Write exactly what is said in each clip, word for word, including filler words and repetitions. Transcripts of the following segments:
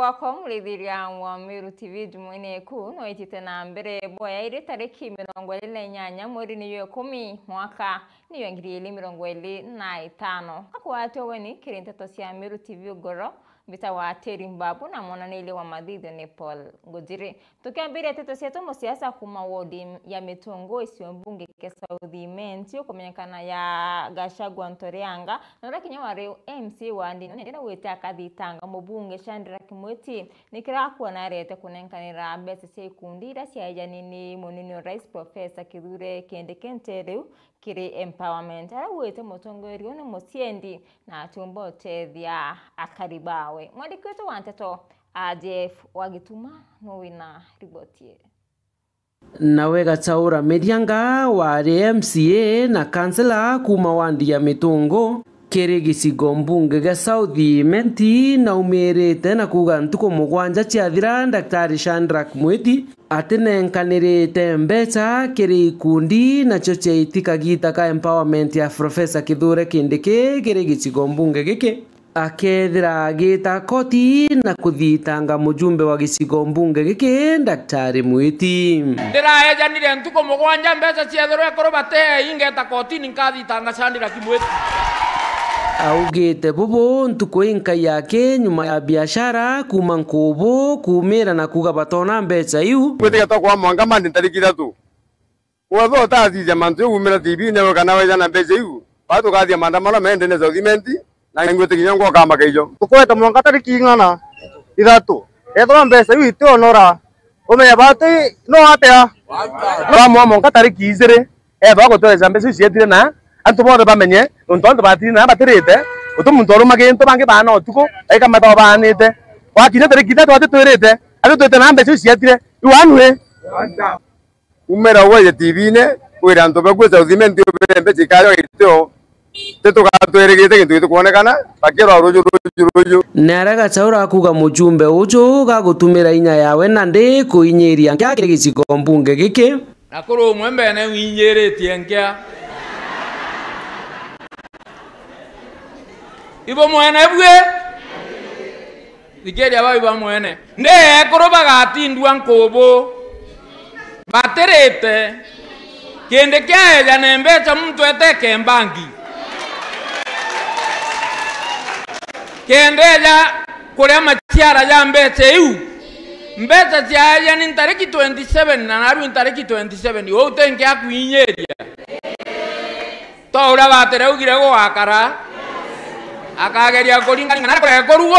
Wakwa murithiria wa Meru T V, Jumaine kuu no itite na mbere boya iri tariki mirongo iri na inyanya mweri ni yo ikumi, mwaka ni yo ngiri igiri mirongo iri na itano. Gakwatwe ugeni kiri nteto cia Meru T V ugoro, mbita wa Teri Mbabu na mwananiria wa mathithio ni Paul Ngujiri. Tukiambiria nteto cietu, musiasa kuuma wodi ya Mitungu, icio mbunge kia South Imenti, ukumenyekana ya Gachagua Ntorianga, na uria kinya wari M C wa Ndini, nende naugite akathitanga mubunge Shadrack Mwiti nikira akuona arete kunenkanira mbeca cia ikundi iria ciaejani ni munini wa rais Professor Kithure Kindiki ntere iu kiri empowerment. Araugite mutongoria uyu ni muciendi na atiumba utethia akari bawe. Mwandiki wetu wa nteto, a Jeff Wagituma, no wina riboti ii. Nawe Gachaura Mirianga wari M C A na kansela kuuma wandi ya Mitungu kiri gicigo mbunge gia South Imenti, naumirite na kuuga ntuku mugwanja ciathira, Daktari Shadrack Mwiti atinenkanirite mbeca kiri ikundi nacio ciaiti kagita ka empowerment ya Professor Kithure Kindiki kiri gicigo mbunge giki, akethira agita koti na kuthitanga mujumbe wa gicigo mbunge giki, Daktari Mwiti. Ndiraejanire ntuku mugwanja, mbeca ciethirwe ekuru bate, ingeta kotini nkathitanga Shadrack Mwiti. Augite bubu ntuku inkai yake nyuma ya biashara kuuma Nkubu kuumira na kuuga batona mbeca iu. Gwitikia tokwa mwanka mandi ntariki ithatu. Wethwa utathithia mantu jau umira T V-ini kana weja na mbeca iu, baa tukathia maandamano meendene South Imenti, na ngwitikia nyoka ukamba kaijo. Tukwete mwanka tariki ing'ana? Ithatu. Ethwa mbeca iu itionora, umenya bati no atia? No amwa mwanka tariki ijiri. Eba gutwereca mbeca iu cietire na antu bonthe bamenye, nontu antu batiri na batirite, guti muntu uruma gintu, bangi baana utuku, baika matao baanite. Gwakinya tariki ithatu ati twirite, ati twite na mbeca iu cietire. Riu anue. Umera uweje T V-ini, wira antu baku South Imenti ubire mbeca ikario itio. Ti tugatwirigite gintu gitikwonekana, bakirwa ruju, ruju, ruju. Ni aria Gachaura akuuga mujumbe uju gagutumira inya yawe nandi kuinyiria nkia kiri gicigo mbunge giki. Na kuri umwe mbene winyiritie nkia. Ibo mwene bwi? Thikiria bau iba mwene. Ndi ekuru bagatindua Nkubu. Batirite. Kindi kiaeja na mbeca muntu eteke mbangi. Kendeja kuria maciara ja mbeca iu. Mbeca ciaeja ni ntariki twenty seven na narua ntariki twenty seven. Uu ti nkia kwinyiria. To uria batiraugire gugakara, akageria kuringaringa na kurekurugwo.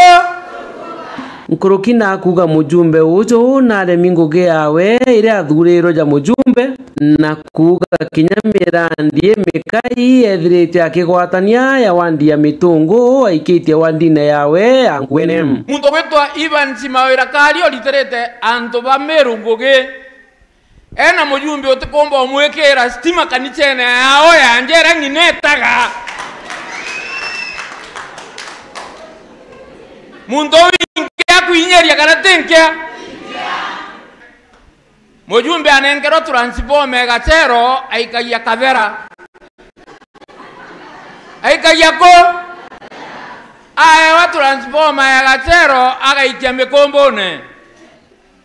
Nkuruki na kuuga mujumbe uju naremi ngugi yawe iria athurirwe ja mujumbe, na kuuga kinya mirandi imikai ethirite akigwatania ya wandi ya Mitungu aikitie wandine yawe ya Ngwene. Muntu gwitwa Evans Mawira Kari oritirite antu ba Meru ngugi. Ena mujumbe utikumba umwikira stima kanicene yao ya njera ng'ina etaga. Muntu uu inkia kwinyiria kana ti nkia? Mujumbe anenkerwa transformer ya Gachero aikagia Kathera. Aikagia ku? Aewa transformer ya Gachero agaikia Mikumbune.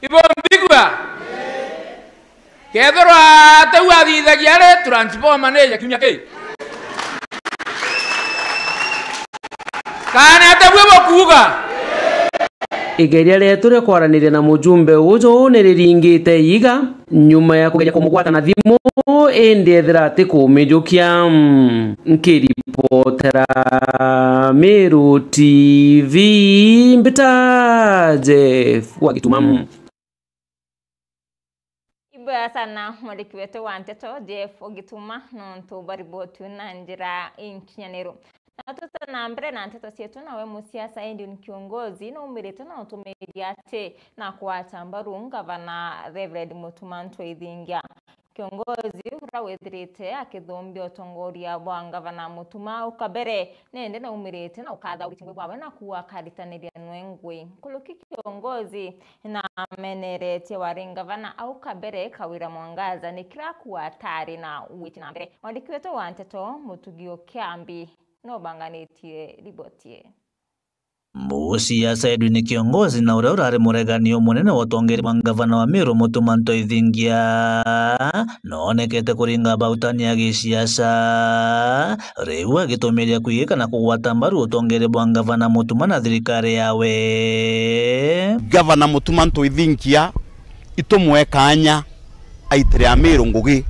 Ibo mbigua? Kethirwa atiu athithagia ri, transformer ni ya kiumia ki? Kana atiu bukuuga? Igeria rietu ria kwaraniria na mujumbe uju ni riringite iiga. Nyuma ya kugeria kumugwata na thimu, indi ethira atikumijukia. Nkiripotera Meru T V, mbita Jeff wa Gituma. Ibwega sana mwandiki wetu wa nteto, Jeff Ogituma, nontu bwa riboti na njira inkinyaniru. Na tuta na mbere na nteto cietu, nawe musiasa indi ni kiongozi, naumirite na utumiri ati na kwata mbaru ngavana Reverend Mutuma Ntwithingia. Kiongozi uria withirite akithumbia utongoria bwa ngavana Mutuma au kabere, nende naumirite na ukatha uritingwi bwawe na kuuga akaritaniria nwe ngui. Nkuruki kiongozi na ameneretie wari ngavana au kabere Kawira Mwangaza ni kira kuuga atari na witi na mbere. Mwandiki wetu wa nteto Mutugi Okiambi no banganitie riboti ii. Musiasa Edwin Kiongozi na uria urari muregani umunene wa utongeria bwa ngavana wa Meru Mutuma Ntoithingia, noonekete kuringa bautani ya gisiasa, riu agitumiria kwigika na kugwata mbaru utongeria bwa ngavana Mutuma na thirikari yawe. Ngavana Mutuma Ntoithingia itumwe kaanya aitire Amiru ngugi.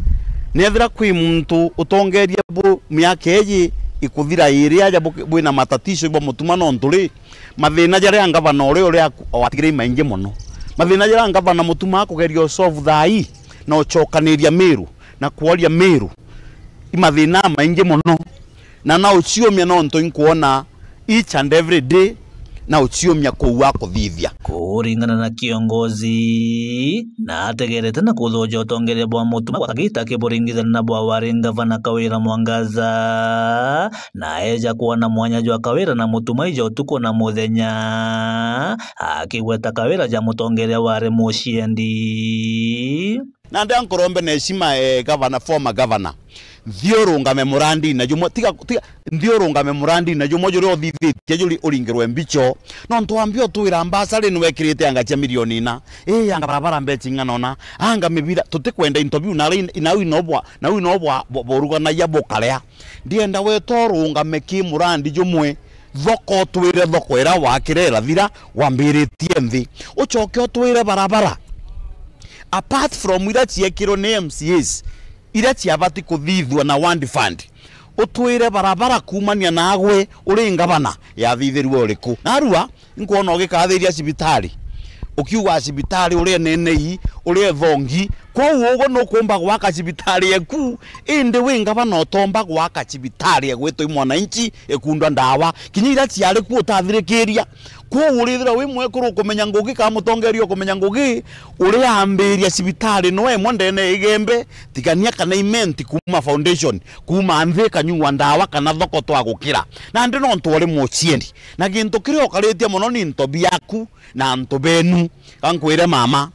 Nethira kwi muntu utongerie bu miaka iji ikuthira iri aja bu-, bwina matatisho bwa Mutuma nontu ri, mathina jaria ngavana uria uria aku-, watigire i maingi mono. Mathina jaria ngavana Mutuma akugeria usolve thaa ii na ucokaniria Miru na kworia Miru, i mathina amaingi mono. Na na uciumia nontu inkwona each and every day na uciumia kuu akuthithia. Kuringana na Kiongozi, na ategerete na kuthuja utongeria bwa Mutuma gwa kagita akiburingithania na bwa wari ngavana Kawira Mwangaza, na eja kwona mwanya jwa Kawira na Mutuma ija utuku na muthenya, akigweta Kawira ja mutongeria wari muciendi. Na ndea nkurombe na heshima, eh, governor, former governor. Nthi urungame murandi na jumwe, tiga, tiga, nthi urungame murandi na jumwe juria uthithitie juri uringirwe mbicho. Nontu wambi utwira mbasari niwekirite anga cia milioni ina. Ii, anga barabara mbechi ing'ana una, anga mibira, tutikwenda into biu, na ri-, nau ino bwa, nau ino bwa, bwa, bwa uruganagia bukarea. Ndienda weta urungame ki murandi jumwe, thoko utwire thoko ira wakire irathira, wambiritie nthi. Ucoke utwire barabara. Apart from ira ciekirwe ni M C As, ira ciabati kuthithua na ward fund, utwire barabara kuumania naagwe uri ngavana yathithirue uriku? Narua, inkwona ugikathiria cibitari, ukiuga cibitari uri enenei, uri ethongi, kwou ugwe nukumba gwaka cibitari eku, indi wi ngavana utomba gwaka cibitari egwitwa i mwananchi, ikundwa ndawa, kinya ira ciari ku utathirikiria. Kwou urithira wi mwekuru ukumenya ngugi, kana mutongeria ukumenya ngugi, uri ambiria cibitari no emwe ndene ya Igembe, tigania kana Imenti kuuma foundation, kuuma nthi kanyua ndawa kana thoko twa gukira. Nandi nontu uri muciendi. Na gintu kiria ukaritie mono ni into biaku na antu benu. Gankwire mama,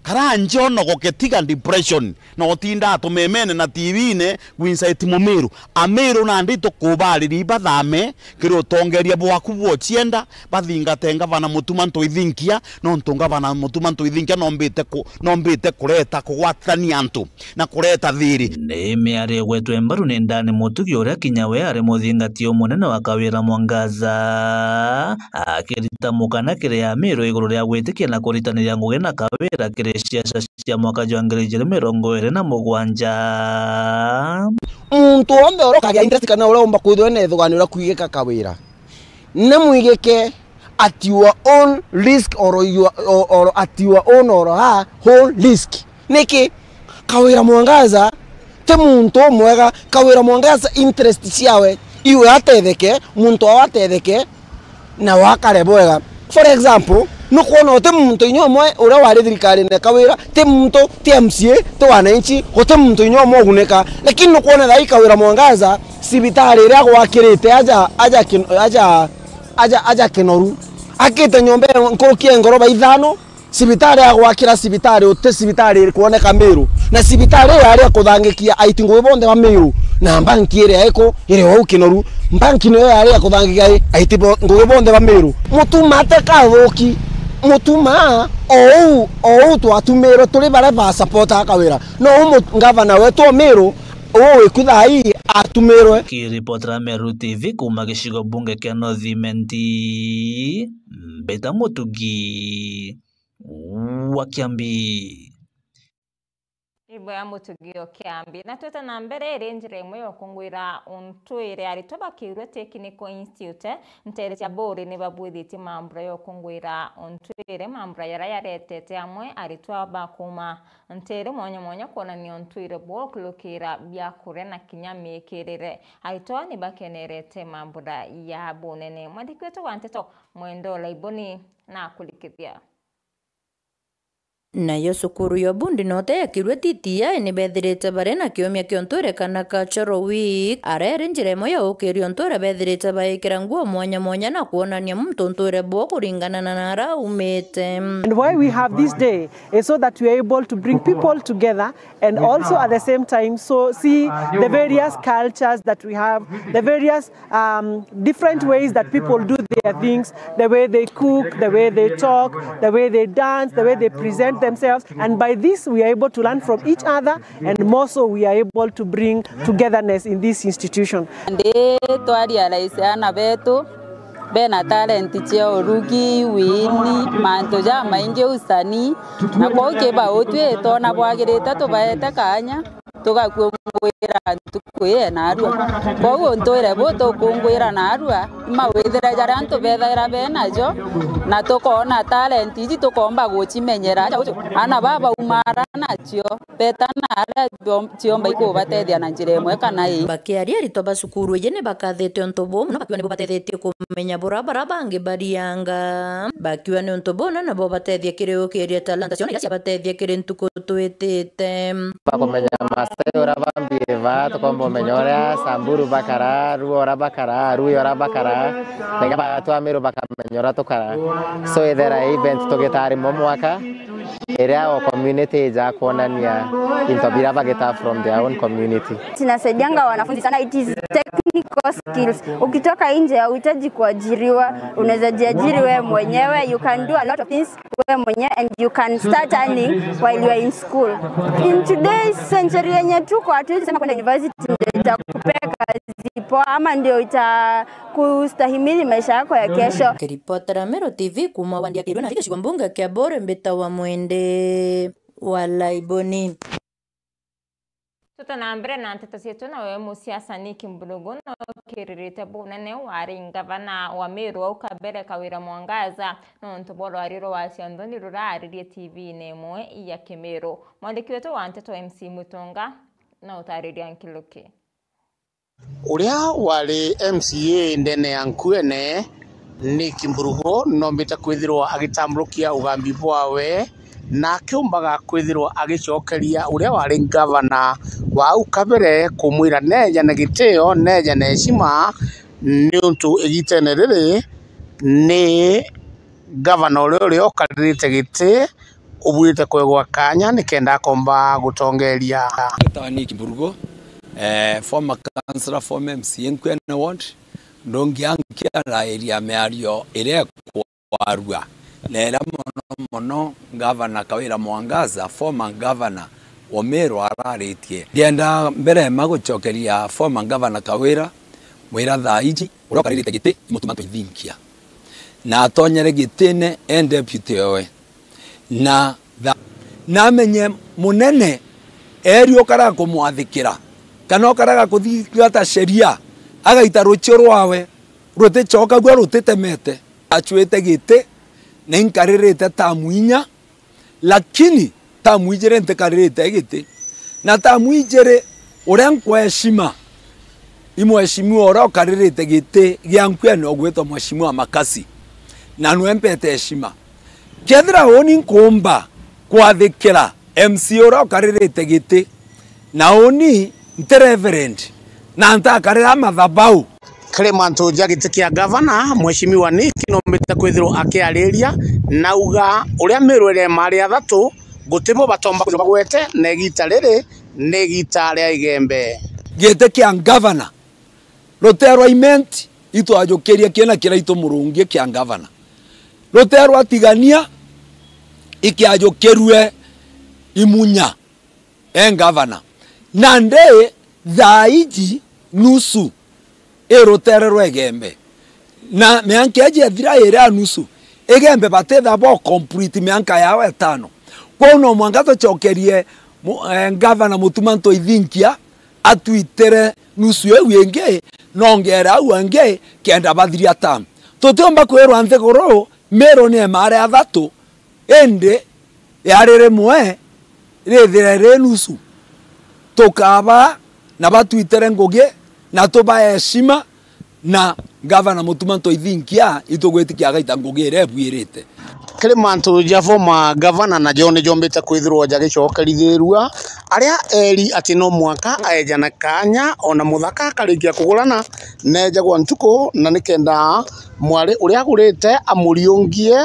kara nji onogoke, tiga depression, na utinda atumemene na T V-ine gwinsaiti Mumiru. Amiru nandi tukubariri bathame kiri utongeria bwaku bwochienda, bathingate ngavana Mutuma Ntoithinkia, nontu ngavana Mutuma Ntoithinkia nombite ku-, nombite kureta kugwatithania antu na kureta thiri. Ni miario igwetwe mbaru ni Ndani Mutugi, uria kinya we ari muthingati umunene wa Kawira Mwangaza, akirita mukana kiri Amiru iguru ria gwitikia na kuritaniria ngugi na Kawira kiri siasa cia mwaka jwa ngiri ijiri mirongo iri na mugwanja. Muntu wonthe uria ukagia interest kana uria umba kwithirwa ena ithuganio ria kwigika Kawira, ni mwigike at your own risk or your, or, or at your own or her whole risk. Niki? Kawira Mwangaza ti muntu umwega. Kawira Mwangaza interest ciawe iwe atetheke, muntu wawe atetheke, na wakare bwega. For example, nukwona uti muntu inya umwe uria wari thirikarine Kawira, ti muntu, ti M C A, ti wananchi, guti muntu inya umwe ugunika. Lakini nukwona thaa ii Kawira Mwangaza, cibitari iria agwakirite aja, aja kin-, aja, aja, aja Kinoru. Akite nyomba ya nkuruki ya ngoroba ithano, cibitari agwakira cibitari, uti cibitari iri kwoneka Miru. Na cibitari iyo yari ya kuthangikia aiti ngugi bonthe ba Miru. Na mbanki iri ya iko, iri ou Kinoru. Mbanki niyo yari ya kuthangikia ai-, aiti bo-, ngugi bonthe ba Miru. Mutuma ate kathuki. Mutuma, o uu, o uu twatumirwe turi baria ba support a Kawira. No uu mu-, ngavana wetu o Miru, uu wiku thaa ii atumirwe. Kiripotera Meru T V kuuma gicigo bunge kia North Imenti, Mbita Mutugi wa Kiambi. Ibwega Mutugi o Kiambi. Na twite na mbere, iri njira imwe ya ukungwira untwire. Aritwa ba Kiurwe Technical Institute, nteere cia Buri ni babwithitie mambura ya ukungwira untwire, mambura jaria jaretete amwe aritwa ba kuuma nteere mwanya mwanya kwonania untwire bwao, kurukira biakuria na kinya miikirire. Aritwa ni bakenerete mambura ja bunene. Mwandiki wetu wa nteto Mwendo Laiboni na akurikithia. Nayo cukuru ya Bundi North ya Kirwe T T I ni bethirite bari na kiumia kio nture kana Cultural Week, aria iri njira imwe ya ukiria nture bethirite baikira nguo mwanya mwanya na kwonania muntu nture bwo kuringana na nara aumite. And why we have this day is so that we are able to bring people together and also at the same time so see the various cultures that we have, the various um, different ways that people do their things, the way they cook, the way they talk, the way they dance, the way they present themselves. And by this, we are able to learn from each other, and more so, we are able to bring togetherness in this institution. Ndi twaria rais ana betu bena talent cia urugi, wini, mantu jamaingi, usanii, na kwou kibautwi twona bwagirite tubaete kanya tugakungwira ntuku ii naarua. Kwou untwire bu tukungwira naarua, imawithire jaria antu bethaira benajo, na tukoona talent iji tukomba gucimenyera. Ana baba baumara nacio, beta na aria ciomba ikubatethia na njira imwe kana ii. Bakiaria, aritwa ba cukuru iji ni bakathite untu buu mono, bakiuga ni bubatethetie kumenya bura bara bangi barianga. Bakiuga ni untu buu na nabo batethia kiri ukiria talanta ciona iria ciabatethia kiri ntuku twitite. Bakumenya Maasai uria bambihave, tukomba umenya uria Samburu bakara, Luo uria bakara, Aluhya uria bakara, na inya batwa Meru bakamenya uria tukara. So ithera event tugitari mo mwaka iria o community ija kwonania into biria bagita from their own community. Inasaidianga wanafunzi sana, it is technical skills. Ukitoka nje hauhitaji kuajiriwa, unaweza jiajiri wewe mwenyewe, you can do a lot of things wewe mwenyewe and you can start earning while you are in school. In today's century yenye tuko, hatuwezi sema kwenda university ndio itakupea kazi poa ama ndio itakustahimili maisha yako ya kesho. Kiripotera Meru T V kuuma wandi ya Kirwe na gicigo mbunge kia Buuri, mbitawa Mwende wa Laiboni. Tuta na mbere na nteto cietu, nawe musiasa Nick Mburugu no ukiririte bunene wari ngavana wa Meru au Kabere Kawira Mwangaza, nontu bwa rwari rwa wacio nthoni ruraririe T V-ini imwe ya Kimiru. Mwandiki wetu wa nteto M C Mutunga na utariria nkiluki. Uria wari M C A ndene ya Nkuene, Nick Mburugu, noombite kwithirwa agitamburukia ugambi bwawe na akiumbaga kwithirwa agicokeria uria wari ngavana wa au kabere, kumwira neejane gitio, neejane heshima, niuntu igitene riri ni ngavana uria urio ukaririte giti ubuite kwegwa kanya nikenda akomba gutongeria. Mbitawa Nick Mburugu, eh, former councillor, former M C A Nkuene Ward, ndungiankia na area miario iria ikwarua. Na iria mono mono Ngavana Kawira Mwangaza, former governor wa Meru araritie. Ndienda mbere ma gucokeria former governor Kawira, mwira thaa iji, uria ukaririte giti, i Mutuma Ntoithinkia. Na atonyere gitine e deputy owe. Na tha-, namenye munene eri ukaraga kumwathikira, kana ukaraga kuthingata sheria, agaita rucio rwawe ruticokagua rutitemete. Acuite giti, na inkaririte tamu inya, lakini tamu ijiri ntikaririte giti. Na tamu ijiri uria nkweshima, i mheshimiwa uria ukaririte giti gia Nkuene ugwitwa Mheshimiwa Makasi, na nwe mpete heshima. Kethira uni nkuumba kwathikira M C A uria ukaririte giti, na uni nti reverend, na ntakarira mathabau. Kiri mantu ja giti kia gavana, Mheshimiwa Nick noombite kwithirwa akiariria, na auga uria Meru iri maari athatu, gutibo batomba kwithirwa bagwete, na igita riri ni igita ria Igembe. Giti kia gavana ruteerwa Imenti, itwajukirie kiina kiraitu Murungi kia gavana. Ruteerwa Tigania, ikiajukirue Imunya e gavana. Nandi thaa iji nusu i ruteere rwa Igembe. Na mianka iji ethira iri a nusu, Igembe batitha bo complete mianka yao etano. Kwou no mwanka tucokerie mu-, eh, gavana Mutuma Ntoithinkia atwitire nusu iu ingi, nongere au angi kenda bathiria term. Tutiumba kwirwa nthiguru Meru ni emaare athatu, indi yari rimwe rithire ri nusu. Tukaba na batwitire ngugi na tubae heshima, na gavana Mutuma Ntoithinkia itugwitikia agaita ngugi iria ibuirite. Kiri mantu ja former governor najo nijombite kwithirwa jagicokerithirua, aria eri ati no mwanka aejane kaanya ona muthaka akarikia kugurana neejagwa ntuku, na nikenda mwari uria agurite amuriungie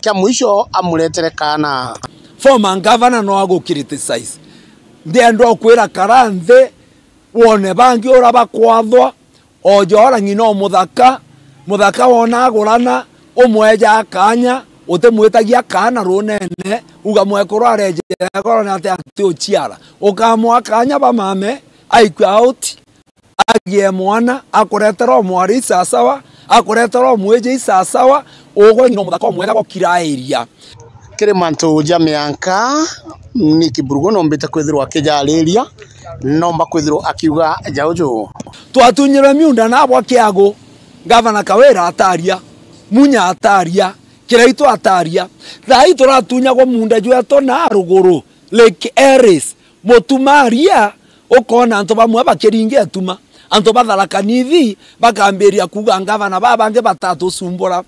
kia mwisho amuretere kaana. Former governor no agu criticize. Ndienda ukwira kara nthi wone bangi ura bakwathwa, oja ora ng'ina o muthaka, muthaka wona agurana, umweja kaanya, utimwitagia kaana runene, uga mwekuru arejera ekoro ni ati ati uciara. Ukamwa kaanya bamame, aikua out, agie mwana, akuretera o mwari isasawa, akuretera o mwiji isasawa, ugwe ng'ina o muthaka umwega gukira area. Kiri mantu ja mianka, Nick Burugu nombite kwithirwa akijariria, nomba kwithirwa akiuga jauju. Twatunyirwe miunda nabwa kiagu, Gavana Kawira ataria, Munya ataria, Kiraitu ataria. Thaai turatunyagwa muunda jwetu na ruguru, Lake Eris, Mutuma aria, ukoona antu bamwe bakiringia Ituma, antu ba Tharaka Nithi bakambiria kuuga ngavana, baa bangi batatucumbura.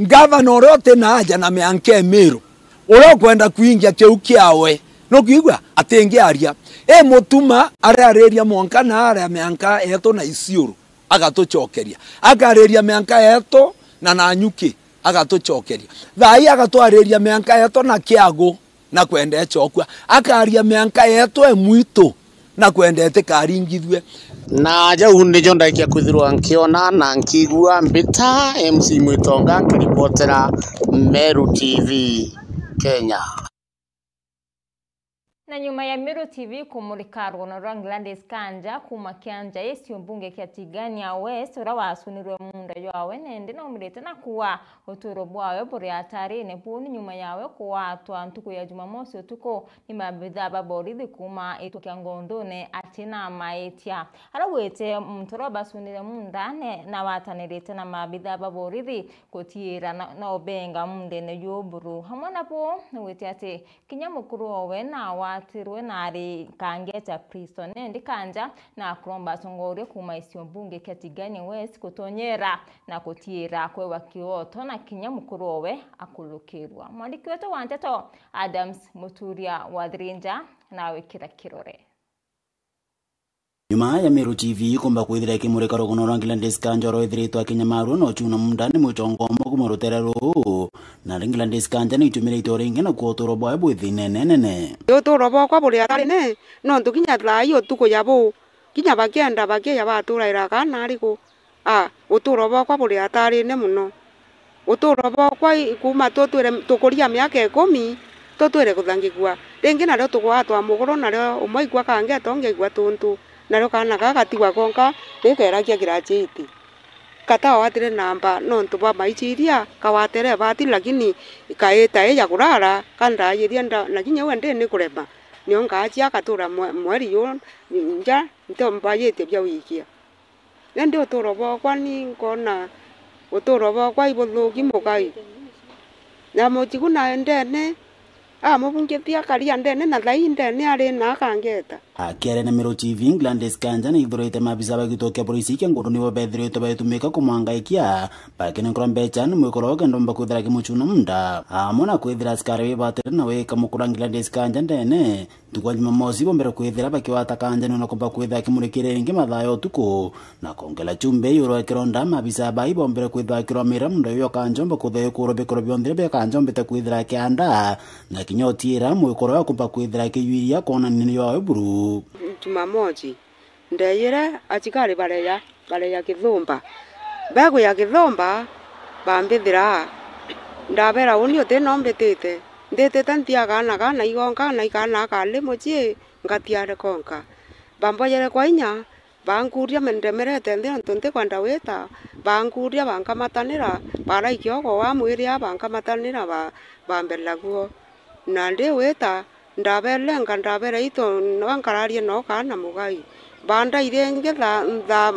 Ngavana uria uti na aja na mianka e Miru, uria ukwenda kwingia kiu kiawe, nukwigua atingiaria. I Mutuma ariariria mwanka na aria mianka yetu na Isiuru, agatucokeria. Akariria mianka yetu na Nanyuki, agatucokeria. Thaai agatwariria mianka yetu na kiagu, na kwenda icokua. Akaria mianka yetu e mwitu, na kwenda itikaringithue. Na jau nijo ndaikia kwithirwa nkiona na nkigua. Mbita M C Mwitonga, nkiripotera Meru T V Kenya. Na nyuma ya Meru T V kumurika rugono rwa Gladys Kanja kuuma kianja isio mbunge kia Tigania West, uria wasunirwe muunda jwawe, nende naumirite na kuuga uturo bwawe buri atarine buu ni nyuma yawe kugwatwa ntuku ya Jumamosi utuku ni maabithaa ba borithi kuuma itwa kia Ngondone atina maitia. Araugite muntu uria basunire muunda ni na watanirite na maabithaa ba borithi gutiira na, na ubenga muundene juu buru. Amwe nabo naugite ati kinya mukuru owe nawatirwe na ari kangeta prison. Nendi Kanja na kuromba atongoria kuuma isio mbunge kia Tigania West gutonyera na gutiira kwewa kioto na kinya mukuru owe akurukirwa. Mwandiki wetu wa nteto Adams Muturia wa Thirinja nawe kira kirore. Nyuma ya Meru T V kumba kwithira ikimurika rugono rwa Gladys Kanja uria withiritwe akinyamaarua na ucuna muunda ni mwichongo umwe kuuma rutere ruu, na Gladys Kanja ni itumirite o ringi na kuo uturo bwawe bwi thiina inene. Uturo bwakwa buri atarine, nontu kinya thaai utuku ya buu, kinya bakienda bakiya baturaira kaana ariku. A, uturo bwakwa buri atarine mono. Uturo bwakwa i, kuuma tutwire, tukuria miaka ikumi, tutwire kuthangigua. Ringi nario tugwatwa muguru, nario umwe aikua kangeta, ungi aikua tuntu. Nario kaana kaa gatigwa konka, gikeragia kirachiti. Katawatire namba nontu bwa maichiria, kawatere bati, lakini kaita ija kurara, kandaayiria nda, na kinya we ndini kurema. Nio ngaacia akatura mwe-, mweri yu nja, ntombayitie bia wikia. Indi uturo bwakwa ni nkona uturo bwakwa ibuthuki mugai. Na muchigu na ndene, amubungitie akaria ndene na thai ndene ari na akangeta. Akiaria na Meru T V, Gladys Kanja ni ithurite maabisa ba gituo kia polisi kia Ngondone nibo bethiritwe baitumika kumwangaikia, bakinenkwa mbecha ni mwikoro kenda omba kwithira akimuchuna muunda. Amwe na kwithira askari bibatire na wika mukura Gladys Kanja ndene, ntuku ya Jumamosi bombere kwithira bakiwata Kanja niwe na kumba kwithira akimurikira ringi mathaa ya utuku, na kongela chumbi iguru ya kironda. Maabisa bai bombere kwithira bakirwamira muunda uyu Kanja omba kwithira ikurwa bikoro bionthe biria Kanja ombite kwithira akianda, na kinya utiira mwikoro ya kumba kwithira akiywiria kwona nini yawe buru. Jumamosi, ndeyire achikari bareya, bareya kithumba. Begwia kithumba, bambithira. Ndabera, uni uti no mbitite. Nditite ntia kaana kaa na igonka, na ikaana akari mucii, ngatiare konka. Bambojere kwa inya, bankuria me-, ndemerete nthi nontu ntikwenda wita, bankuria bankamatanira, baraikia ogo wa mwiri a bankamatanira ba-, bambelera guo. Na ndi wita, ndaberenga, ndabera, "Itu, no nkararie no kaana mugai." Bandai ringi tha-, tha-,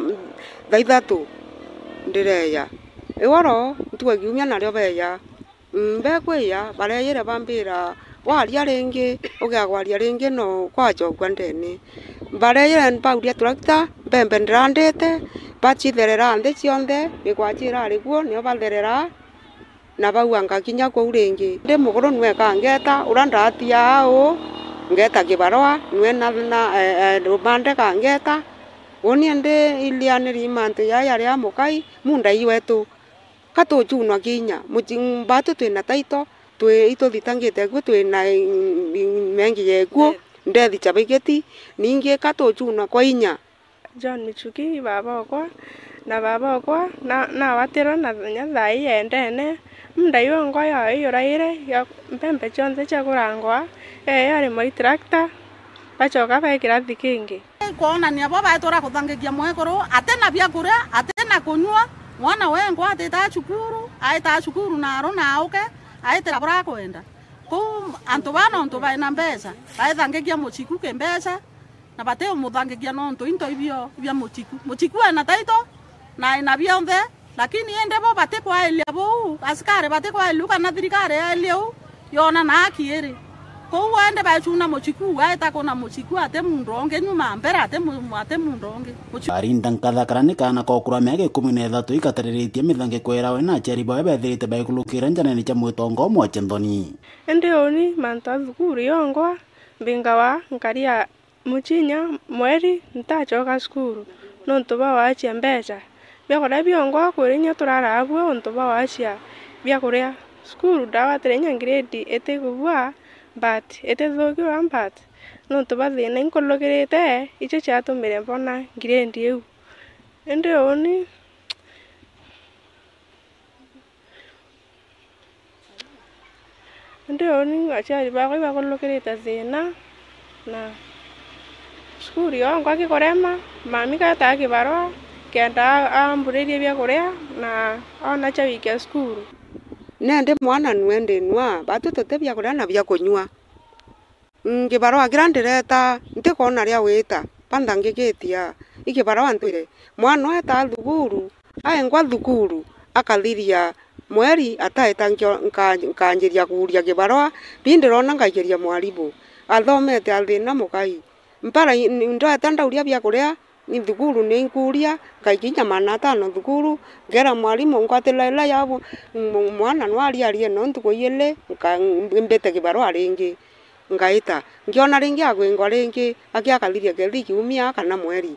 thaa ithatu ndireya. Iworo, ntuku ya kiumia nario beya. Mm, bekwiya, bareyire bambira, "Waria ringi, ugia kwaria ringi no kwachokua ndene." Bareyire bauria turakita, mbembe ndirandite, bachitherera nthi cionthe, mikwachira ari kuo, nio batherera. Na bau angakinya kuu ringi, ndi mukuru nwe kangeta, uria ndatiaa uu, ngeta Kibarwa, nwe na, na, e, e, rumande kangeta. Uni ndi ilianiri mantu jaa jaria mukai, munda i wetu. Ka tuchunwa kinya, muchi-, mbatu twina taito, twi, ituthitangite kuo, twina i, i, mengi jekuo, ndethi chabigiti, ningi ka tuchunwa kwa inya. John Michuki, baba okwa, na baba okwa, na, nawatirwe na inya thaa ii endene, munda iwe ngwa yayo iyuraire, ya mpempe cionthe cia kurangwa, yeye yari mwa itrakta, bachoka baikira thi kingi. Kwonania bo baetura kuthangikia mwekuru, atina biakuria, atina kunyua, mwana wengwa atitaa cukuru, aitaa cukuru naro na auke, aitira buria akwenda. Kuu antu baa nontu baina mbeca, baethangikia muchiku kimbeca, na batiumuthangikia nontu into ibio bia muchiku. Muchiku ena taito, na ena bionthe, lakini indi bo batikwailia buu, asikari batikwailia u kana thirikari yailie u, yona na haki iri. Kuu indi baechuna muchiku, aeta kuna muchiku, ati muntu ungi nyuma mbere, ati mu-, ati muntu ungi. Muchiku. Arinda nkathakara ni kaana kokura miaka ikumi na ithatu ikatariritie mithangiko irawe na aciari bawe bethirite baikulukira njanene cia mwitongo mwa Chenthoni. Indi uni mantu a thukuru yongwa, mbingawa nkaria muchinya mweri ntachoka cukuru, nontu bwa waachia mbeca. Biakuria biongwa kwiri inya turaraa abua untu bwa waachia biakuria. Cukuru ndawatire inya ngiredi itikubua, but itithuki uria but nontu bwa thina inkurukirite, icio ciatumire mbona ngiredi iu. Indi uni Indi uni aciari bakwa ibakurukirite thina, na cukuru yonkwa gikurema, mami gataa kibarua kenda a-, amburirie biakuria na ona cia gwikia cukuru. Nendi mwana nwe ndinua, batu tuti biakuria na bia kunyua. Ngibarua kiria ndireta, ntikwona ria gwita, banthangikitia. I kibarua ntwire, mwana etaa thukuru, aengwa thukuru, akathiria mweri ataeta nkio-, nka-, nkanjiria kuuria kibarua, bi ndirona ngaikiria mwarimu. Athomete a thina mukai. Mpara i-, n-, ndweta ndauria biakuria, ni thukuru ni nkuuria, ngaikinya maana atano thukuru, ngeera mwarimu, ngwatira ila ya bu-, m-, mwana nwariarie no ntuku ijiri, nka-, mbite kibarua ringi. Ngaita, ngiona ringi agwingwa ringi, aki akathiria kethi kiumia kana mweri.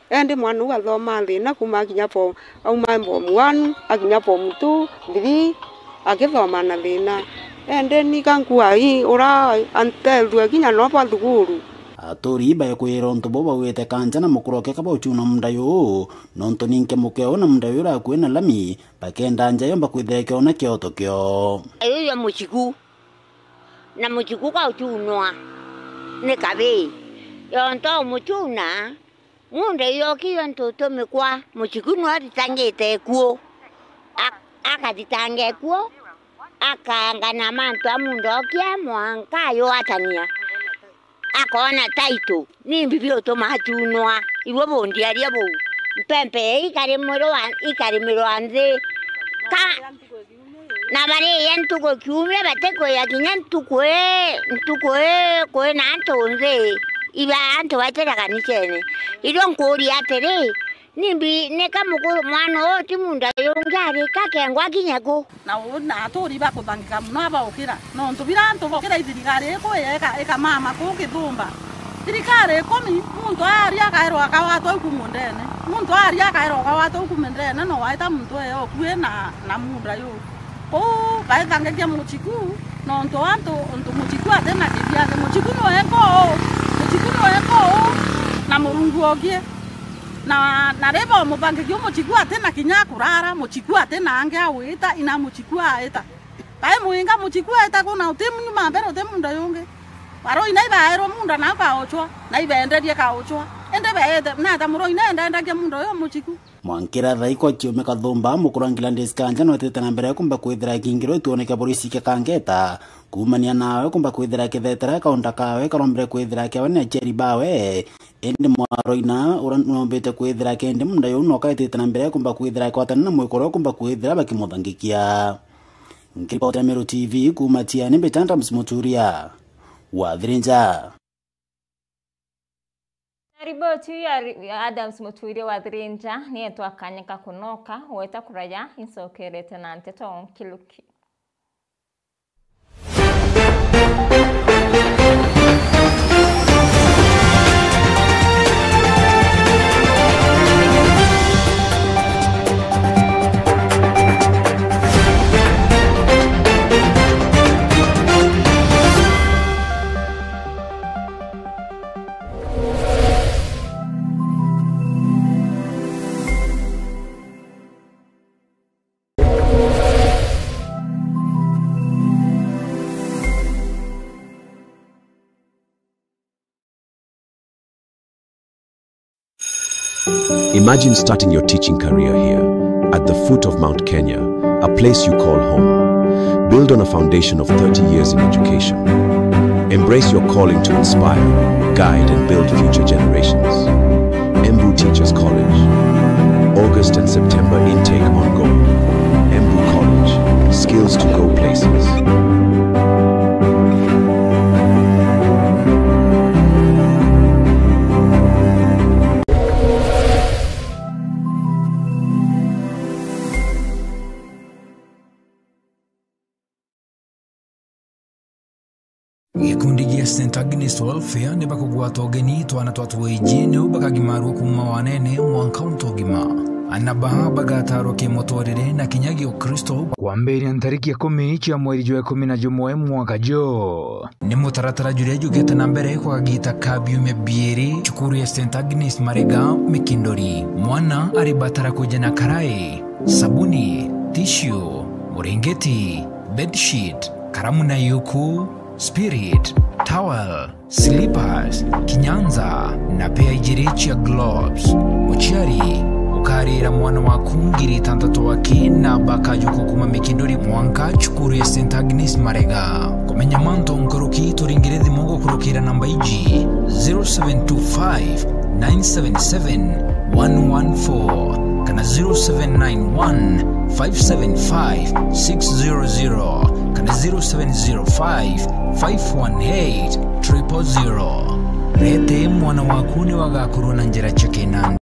Endi mwana uu athoma thina kuuma akinya form, auma form one, akinya form two, three, akithoma na thina. Endi ni ka nkua ii, ura antethue kinya no bwa thukuru. Aturi baekwira untu buu bauite kanja na mukuroke kaba uchuna munda yuu, nontu ninke mukeo na munda yuu urakui na lami, bakenda nja yomba kwithira ikiona kioto kio. Ayo ya muchiku. Na muchiku kauchunwa ni kabii. Yonto umuchuna, munda iyoki yontu utumikwa, muchiku nwe athitangite kuo. A-, akathitanga kuo, akaangana mantu a munda okia mwanka ayuatania. Akoona title, nimbi biutuma achunwa? Iwe bundiaria buu. Mpempe ii ikarimirwa, ikarimirwa nthi. Ka Na bariia ntuku kiumia, batikwia kinya ntuku ii, ntuku ii kwina antu nthi, iba antu baitire kanicene. Irio nkuuria atiri, nimbi nika muku-, mwana uu ti munda yungi arika kengwa kinya ku? Na uu, na aturi bakuthangika mono abaukira, nontu bira antu baukira ithirikari iku ika-, ikamama kuu Kithumba. Thirikari ikumi, muntu aria akairwa akawatwa iku mundene. Muntu aria akairwa akawatwa iku mundene, no waita muntu eyo okui na, na munda yuu. Kuu baithangagia muchiku, nontu antu, untu muchiku atina kibiake. Muchiku nwe nkuu, muchiku nwe nkuu, na Murungu okie. Na, na riba umuthangagia muchiku atina kinya akurara, muchiku atina angi awita, ina muchiku aita. Bai mwinga muchiku aita kuna uti nyuma mbere uti munda yungi. Baroi na ibaerwa munda na kauchwa, na ibenderie kauchwa. Indi beete, nata muroi na endendagia munda uyu muchiku. Mwankira thaiko kiume Kathumba, mukuru wa Gladys Kanja, nwetete na mbere kumba kwithira akingirwa ituone kia borisi kia Kangeta. Kuumania nawe kumba kwithira kithetera kaunda kawe karombire kwithira kiawe ni aciari bawe. Indi mwaroina ura nwombite kwithira kendi munda yuu no kaitite na mbere kumba kwithira akwatana na mwikoro kumba kwithira bakimuthangikia. Nkiripotera Meru T V kuuma Tiani, mbita Adams Muturia wa Thirinja. Na riboti ya ri-, ya Adams Muturia wa Thirinja, niye twakanyika kunoka, gweta kuraya, incokerete na nteto nkiluki. Imagine starting your teaching career here, at the foot of Mount Kenya, a place you call home. Build on a foundation of thirty years in education. Embrace your calling to inspire, guide, and build future generations. Embu Teachers College. August and September intake ongoing. Embu College. Skills to go places. Gikundi gia Saint Agnes Welfare ni bakugwata ugeni twana twa twiji niu bakagimarua kuuma wanene mwanka untu ugima. Ana baa bagatarwa kimuturire na kinya giukristo kwambiria ntariki ikumi cia mweri jwa ikumi na jumwe mwaka ju. Ni mutaratara juria jukite na mbere kwa kagita ka biumia biiri cukuru ya Saint Agnes Marega Mikindori. Mwana aribatara kuja na karai, sabuni, tissue, murengeti, bedsheet, karamu na yuku, spirit, towel, slippers, kinyanza, na pea ijiri cia gloves. Muciari, ukarira mwana waku ngiri itantatu aki na bakajuku kuma Mikindori mwanka cukuru ya Saint Agnes Marega. Kumenya mantu nkuruki, turingire thimu gukurukira namba iji: zero seven two five, nine seven seven, one one four kana zero seven nine one, five seven five, six zero zero kana zero seven zero five, five one eight, triple zero. Rete mwana waku ni wagakurwa na njira cia kinandi.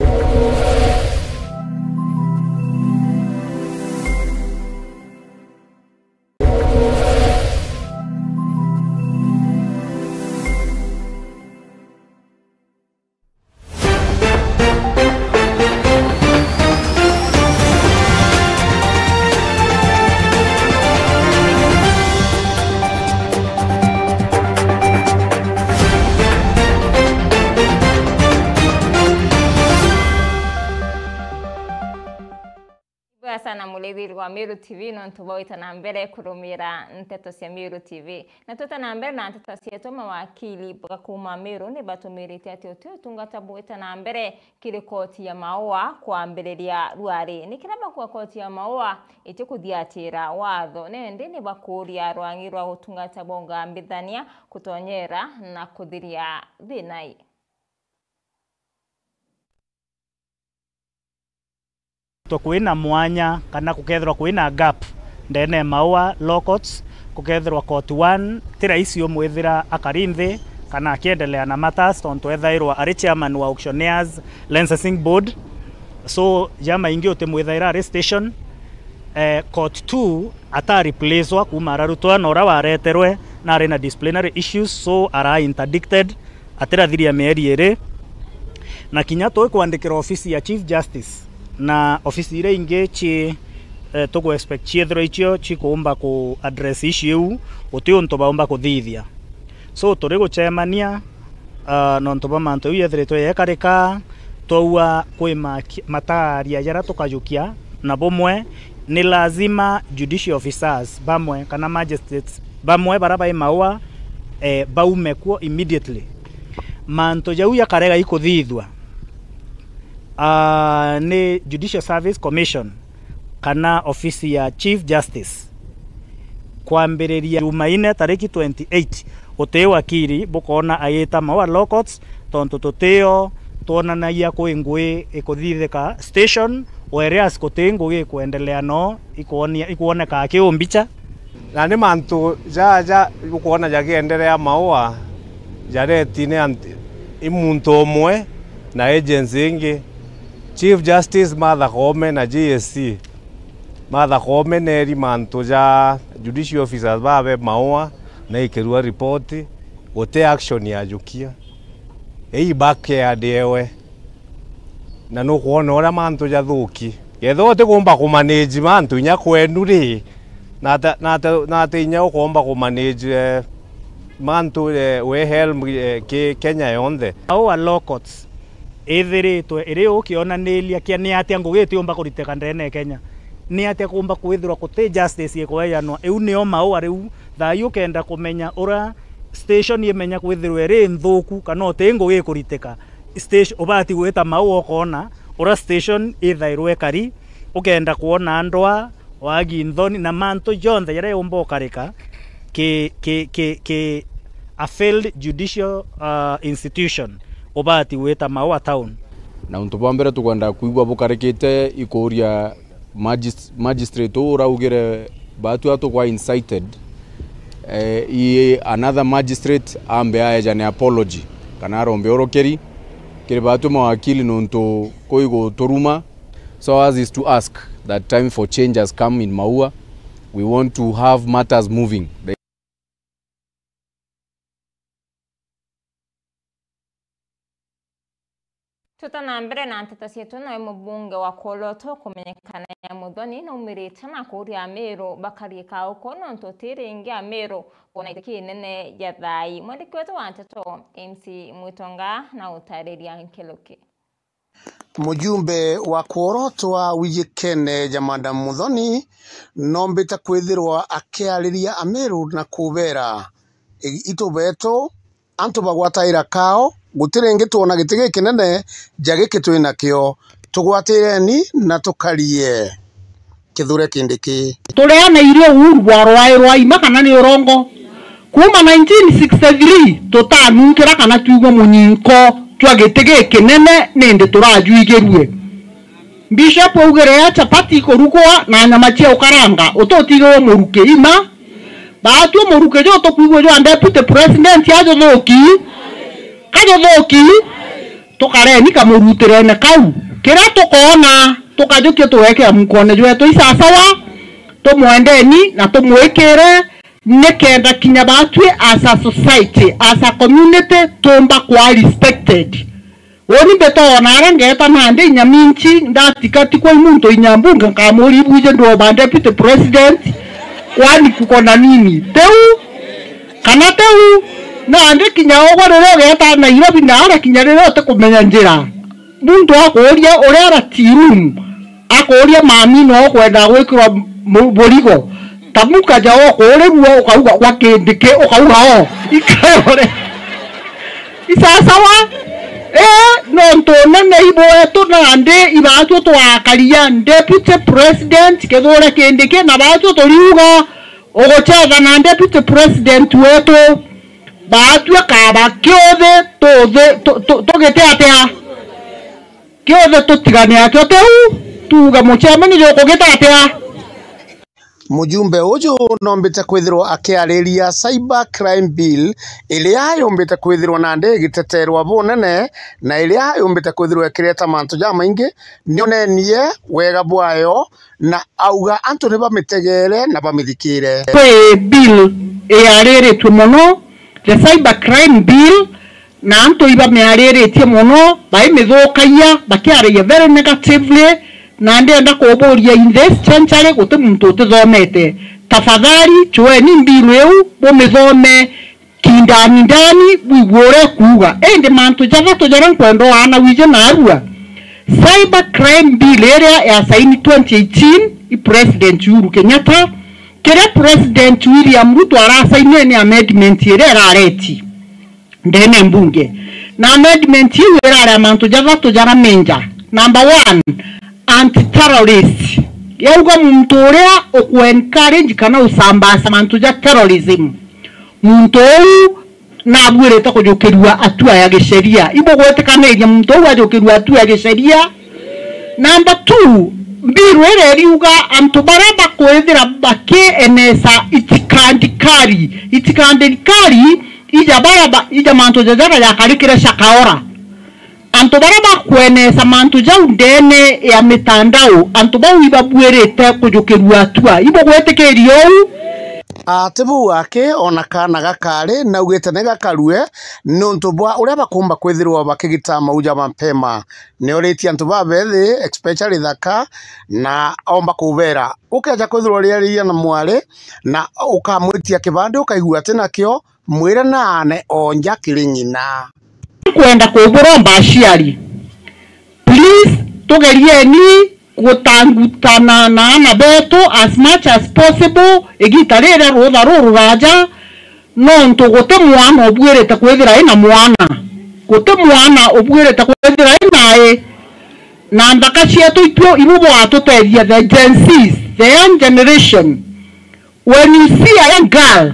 Ibwega sana murithiri wa Meru T V nontu bwa gwita na mbere kurumira nteto cia Meru T V. Na twita na mbere na nteto cietu, mawakili ba kuuma Meru ni batumirite ati uti utungata bwita na mbere kiri koti ya Maua kwambiriria ruari. Ni kiria bakuga koti ya Maua iti kuthiatira watho, nendi ni bakuria rwangi rwa utungata bwa ungambithania kutonyera na kuthiria thina ii. To kwina mwanya kana kukethirwa kwina gap ndene ya Maua Law Courts, kukethirwa court one ti rahisi umwithira akari nthi kana akiendelea na matters, tontu ethairwa ari chairman wa Auctioneers Licensing Board. So, jamaingi utimwithaira ari station. Eh, court two ata replacewa kuuma ararutwa na uria wareterwe na ari na disciplinary issues, so ara interdicted. Atirathiria mieri iri. Na kinya tuikwandikira ofisi ya Chief Justice na ofisi iria ingi ci, eh, tugu expect ciethirwa icio cikuumba ku address issue iu, guti untu baumba kuthithia. So, turi gucemania, ah, nontu bwa mantu iu yethiritwe yekarika, twaua kwi maki-, mataaria jaria tukajukia, na bumwe ni lazima judicial officers bamwe kana magistrates bamwe bara bai Maua, eh, baume kuo immediately. Mantu jau jakarega ikuthithua, ah, ni Judicial Service Commission kana ofisi ya Chief Justice kwambiriria Jumaine tariki twenty eight. Guti wakiri bukoona agiita Maua Law Courts, tontu tutio twonanagia kwi ngugi ikuthithika station, whereas guti ngugi ikwendelea no ikwonia, ikwoneka kiumbicha. Na ni mantu jaja ukwona jakiendelea Maua, jaretine anti-, i muntu umwe na agency ingi. Chief Justice Martha Koome na J S C. Martha Koome neeri mantu ja judicial officers babe Maua, Na ikirua ripoti, guti action yajukia. Ii backyard ewe. Na nukwona uria mantu jathuki. Kethira utikumba kumanage mantu inya kwenu ri, nata, nata, nata inya ukomba kumanage, eh, mantu, eh, we helm, eh, ki Kenya yonthe. Au a locots ithiritwe iri ukionaniria kia ni atia ngugi itiumba kuriteka ndene ya Kenya? Ni atia kumba kwithirwa guti justice ikuejanwa? Iu nio maua riu. Thaa ii ukenda kumenya uria station imenya kwithirwa iri nthuku kana uti ngugi ikuriteka, station, ubati gwita maua ukoona uria station ithairwe ikari, ukenda kwona ndwaa, wagi, nthoni na mantu jonthe jaria yumba ukarika ki, ki, ki, ki a failed judicial, uh, institution, ubati gwita maua town. Na untu bwa mbere tukwenda kwigua bukarikite ikuria magis-, magistrate uu uraugire baatwi atukwa incited, eh, i another magistrate ambe aejane apology kana arombe urukiri kiri baatwi mawakili nontu kwi guturuma. So ours is to ask that time for change has come in Maua. We want to have matters moving. Tuta na mbere na nteto cietu, nawe mubunge wa Kworoto kumenyekana ya Muthoni naumirite na kuuria Amiru bakarie kauku nontu ti ringi Amiru kwona giti kinene ja thai. Mwandiki wetu wa nteto James Mwitonga na utariria nkuruki. Mujumbe wa Kworoto wa Wijikene ja Madam Muthoni noombite kwithirwa akiariria Amiru na kubeera, "I-, itu beetu, antu bagwataira kao, guti ringi twona giti gikinene ja giki twi nakio. Tugwatireni na tukarie." Kithure Kindiki. Turiana irio Uhuru bwa rwai rwa ima kana ni urongo? Kuuma nineteen sixty-three tutanunkira kana twigua munyinko jwa giti gikinene, nindi turajuigirue. Bishop augire ya chapati ikurugwa na nyama cia ukaranga, ututigirwe muruki ima. Baatwi muruki ju tukwigua jwa deputy president ajuthuki? Kajuthuki? Tukareni kamurutirene kau. Kiria tukoona, tukajukia tugekira mukone jwetu. Isasawa, tumwendeni na tumwikire, nikenda kinya baatwi as a society, as a community, tumba kwa respected. Uni mbitoona aria ngeeta nandi inya minchi, ndatika ti kwa muntu inya mbunge nkamuria, "Ibwije ndwomba deputy president, kwani kuko na nini?" Teu? Kana teu? Nandi kinya ugwe riria ugeeta Nairobi na aria kinya riria utikumenya njira, muntu akuuria uria ara tea room, akuuria, "Mami, no ukwenda gwikirwa mu-, burigo?" Tamuka ja ukuurirua, ukauga gwa Kindiki, ukauga o. Ikayore. Isasawa? Ee, nontu nene ibwetu nandi ibaatwi twakaria deputy president Kithure Kindiki, na baatwi turiuga ugucetha na deputy president wetu, baatwi kaba kiuthi tuthi, tu-, tu-, tugite atia? Kiuthi tutigane akio teu, tuuga mucemeni jukugita atia? Mujumbe uju noombite kwithirwa akiariria Cyber Crime Bill, iria yumbite kwithirwa nandi igiteterwa bunene, na iria yumbite kwithirwa ikireta mantu jamaingi. Nionenie wega bwayo, na auga antu ni bamitegere na bamithikire. Kwi bill iariritue mono, the Cyber Crime Bill, na antu ibamiariritie mono, baimithukagia, bakiaragia very negatively, na ndienda kuburia in this century guti muntu utithomete. Tafadhali, chueni mbiru iu, bumithome kindani ndani, bwigue uria ikuuga. Indi mantu jathatu jaria nkwenda waana wije naarua, Cyber Crime Bill iria yasaini twenty eighteen i President Uhuru Kenyatta, kiria President William Ruto arasainire ni amendment iria irareti ndene mbunge. Na amendment iu irari a mantu jathatu jaria menja. Number one, anti-terrorist. Yauga muntu uria uku-encourage kana usambaza mantu ja terrorism, muntu uu nabuirite kujukirua hatua ya gisheria. Ibugwitikaniria muntu uu ajukirua hatua ya gisheria? Number two, mbiru iria iriuga antu baria bakwithira bakienesa itikandikari, itikandikari, ija baria ba-, ija mantu jajaga jakarikire cakaora. Antu baria bakwenesa mantu jau ndene ya mitandao, antu bau ibabuirite kujukirua hatua. Ibugwitikiria uu? Ati buu aki, ona kaana gakari, naugite ni gakarue, niuntu bwa uria bakumba kwithirwa bakigita mauja mapema. Nioritie antu babethi, especially thaka, na omba kubera. Ukeja kwithirwa uriariria na mwari, na ukamwitia kibandi, ukaigua ati nakio, mwire naane onja kiri ng'ina. Nkwenda kuburomba aciari, please, tugerieni gutangutana na aana betu as much as possible igiita riria rutha rururaja, nontu guti mwana ubuirite kwithira ina mwana, guti mwana ubuirite kwithira ina i na nthaka cietu itwio ibu bwatutethia, the Gen Zs, the young generation. When you see a young girl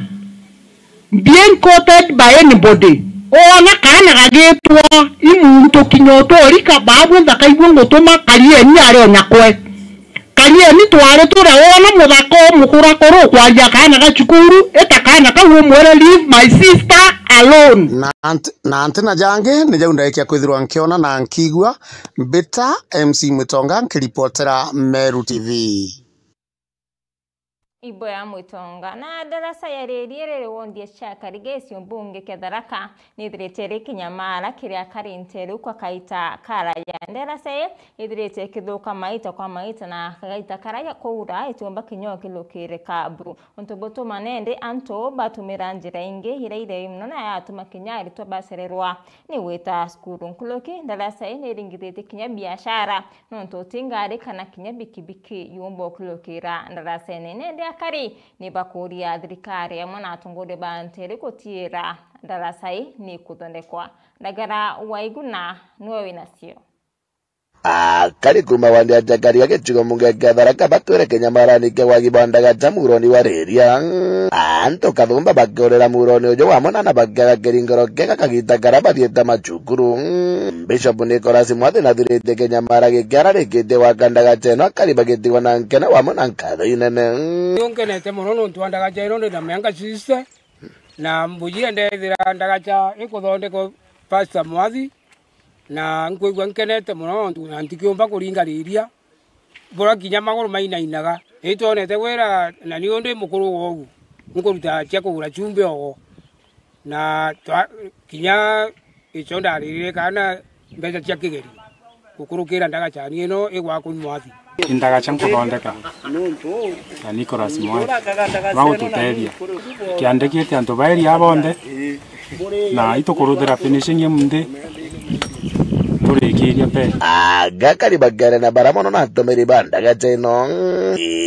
being courted by anybody, oona kaana gagitwa i muntu kinya uturika, babu nthaka ibu ngutuma, karieni ari o nyakwe. Karieni twari turia, oona muthaka umukura kuru ukwaria kaana ga cukuru, ita kaana kau umwire, "Leave my sister alone." Na nti, na nti na jangi, ni jau ndaikia kwithirwa nkiona na nkigua. Mbita M C Mwitonga, nkiripotera Meru T V. Ibo ya Mwitonga. Na ndaraca ya Riria riri wondi cia Kariga, gicigo mbunge kia Tharaka, nithirite iri kinyamara kiria kari nteru kwa kaita karaya. Ndaraca ii ithirite ikithuka maita kwa maita, na kaita karaya kuura itiumba kinya ukilukirika buru. Untu butuma nandi antu batumira njira ingi iria itheri mono, na yatuma kinya aritwa bacererwa ni gwita cukuru. Nkuruki, ndaraca ii niringithitie kinya biashara, nontu uti ngari kana kinya bikibiki yumba ukilukira ndaracene. Nandi akari ni bakuria thirikari amwe na atongoria ba nteru gutiira ndaraca ii ni kuthondekwa. Ndagara Waiguna niwe winacio. Akari kuma wandi ya Jakari ya gicigo mbunge kia Tharaka batwire kinyamarani kia wagi bwa ndagaca muroni wa Riria. Antu kathumba bakiurira muroni uju wa munana bakiaga kiringiro kiega kagita karia bathiite macukuru. Bishop Nicholas Mwathi nathiritie kinyamara giki ararikitie gwaka ndagaca ino, akari bagitigwa na nkene wamwe na nkatho inene. Ni unkenete mono nontu wa ndagaca ino ndi na mianka sixty, na mbujire ndethira ndagaca ikuthondekwa Pastor Mwathi, na nkwigua nkenete mono nontu na ntikiumba kuringa Riria. Bura kinya maguru mainainaga. Itwonete wira na ni undi mukuru wogu, nkuruta cia kugura chumbi ogo. Na twa, kinya icio ndaririre kana mbeca cia kigerio gukurukira ndagacani ino igwakwa ni Mwathi. Indagaca nkuthondeka na Nicholas Mwathi bagututethia. Kiandikite antu baeria bonthe, na itukuruthira finishing M D turikiria mbere. Agakari bagere na bara mono na atumiri ba ndagaca ino.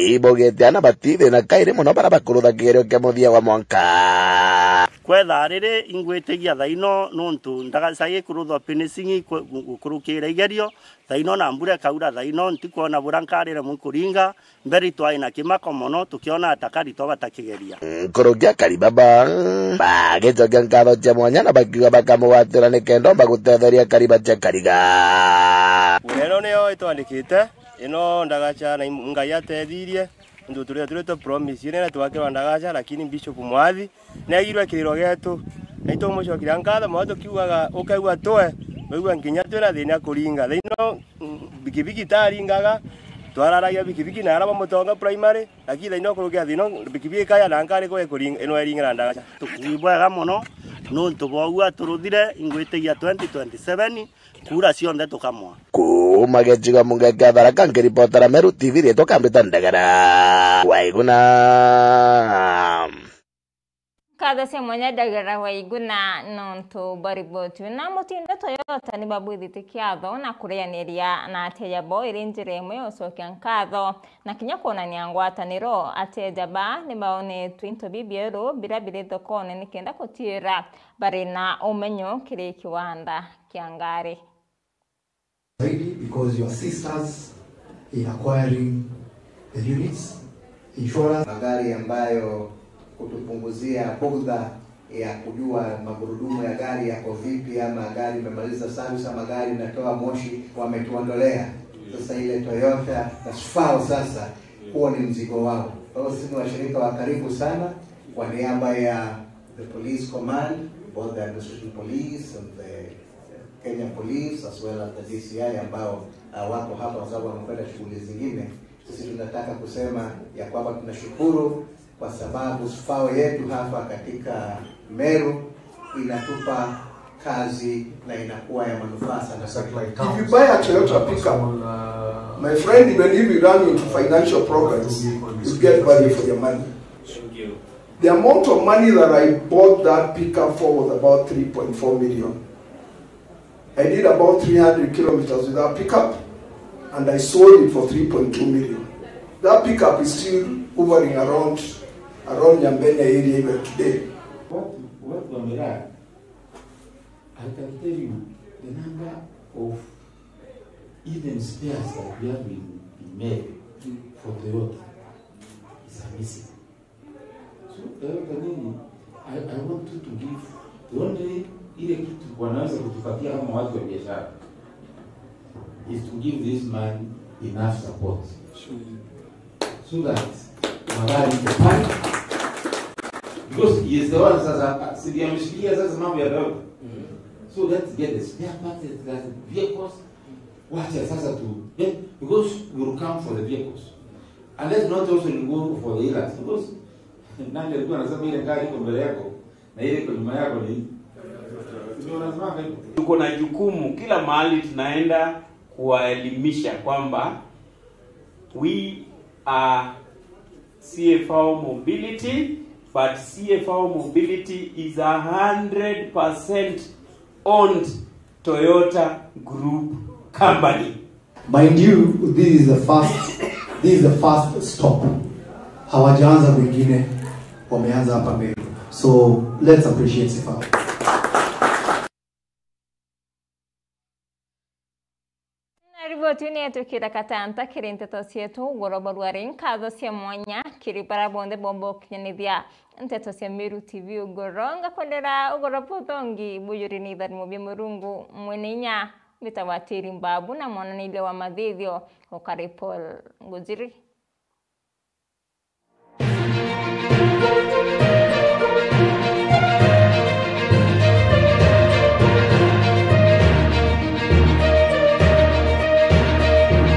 Ibogete ana batithina kairi mono bara bakurutha kigerio kia muthia wa mwanka. Kwetha riri ingwitigia thaino nontu ndagaca ikuruthwa finishing iku-, gukurukira igerio thaino na mbura ikaura thaino, ntikwona bura nkarire mwi kuringa. Mbere itwari na kimako mono tukiona atakari twabata kigeria. Nkuruki akari baba bagicokia nkatho cia mwanya na bakiuga bakamugwatira nikenda omba gutetheria akari bacia Kariga. Ino niyo itwandikite, ino ndagaca na im-, Ngai atethirie, nontu turia turi twa promise ine na twakirwa ndagaca, lakini Bishop Mwathi negirwe kiriro gietu, na itumucokeria nkatho mono tukiugaga, ukaigua twe, waigua nkinya twina thina kuringa. Thaino, mm, bikibiki itaringaga, twararagia bikibiki na ara ba Mutonga Primary, lakini thaino kurukia thina, bikibiki ikaya na nkari kwa ikuringa, ino iringira ndagaca. Tukui bwega mono, nontu bwa uu aturuthire, ingwitigia twenty twenty-seven, kura cionthe tukamwa. Kuuma gicigo mbunge kia Tharaka, nkiripotera Meru T V, riitwa Kambita Ndagara. Waiguna. Nkatho cia mwanya Ndagara Waiguna nontu bwa riboti. Na mutindo Toyota ni babwithitie kiatho na kurianiria na ateja bao iri njira imwe ya ucokia nkatho na kinya kwonania ngwataniro. Ateja baa ni baonetwe into bibieru biria biri thokone nikenda gutiira bari na umenyo kiri kiwanda kia ngari. Zaidi because you assist us in acquiring the units, insurance. Magari ambayo kutupunguzia bugdha ya kujua magurudumu ya gari yako vipi, ama gari imemaliza service, ama gari inatoa moshi, wametuondolea. Sasa ile Toyota na Sufao sasa, huo ni mzigo wao. Kwa hiyo sisi ni washirika wa karibu sana kwa niaba ya the police command, both the administration police and the Kenya Police as well as the D C I ambao, uh, wako hapa kwa sababu wamekwenda shughuli zingine. Sisi tunataka kusema ya kwamba tunashukuru kwa sababu SFAO yetu hapa katika Meru inatupa kazi na inakuwa ya manufaa sana. Satellite towns. If you buy a Toyota pickup, Small, uh, my friend, even if you run into financial problems, you get value for your money. Thank you. The amount of money that I bought that pickup for was about three point four million. I did about three hundred kilometers with that pickup and I sold it for three point two million. That pickup is still hovering around around Nyambene area even today. Watu, watu wa Mirara, I can tell you the number of even spares that we have in, in Meru for Toyota is amazing. So Toyota nini, I, I want you to give the only ile kitu wanaweza kutupatia kama watu wa biashara is to give this man enough support so that magari iko pale, because he is the one sasa, si ndiye ameshikilia sasa mambo ya Toyota. So let's get the spare parts, let's get the vehicles. Wacha sasa tu, eh, because we will come for the vehicles. And let's not also go for the Hilux, because nani alikuwa anasema ile gari iko mbele yako na ile iko nyuma yako ni, ndio wanasema hivyo. Tuko na jukumu kila mahali tunaenda kuwaelimisha kwamba we are C F O Mobility, but C F O Mobility is a hundred percent owned Toyota Group Company. Mind you, this is the first, this is the first stop. Hawajaanza kwingine, wameanza hapa Meru. So let's appreciate Sifao. Na riboti ni yetu kira katanta kiri nteto cietu, ugoro barwari nkatho cia mwanya kiri bara bonthe bomba ukinyanithia nteto cia Meru T V ugoro. Ngakwendera ugoro buthongi bujuri ni itharimo bia Murungu mwene inya. Mbitagwa Tiri Mbabu na mwananiria wa mathithio ukari Paul Ngujiri.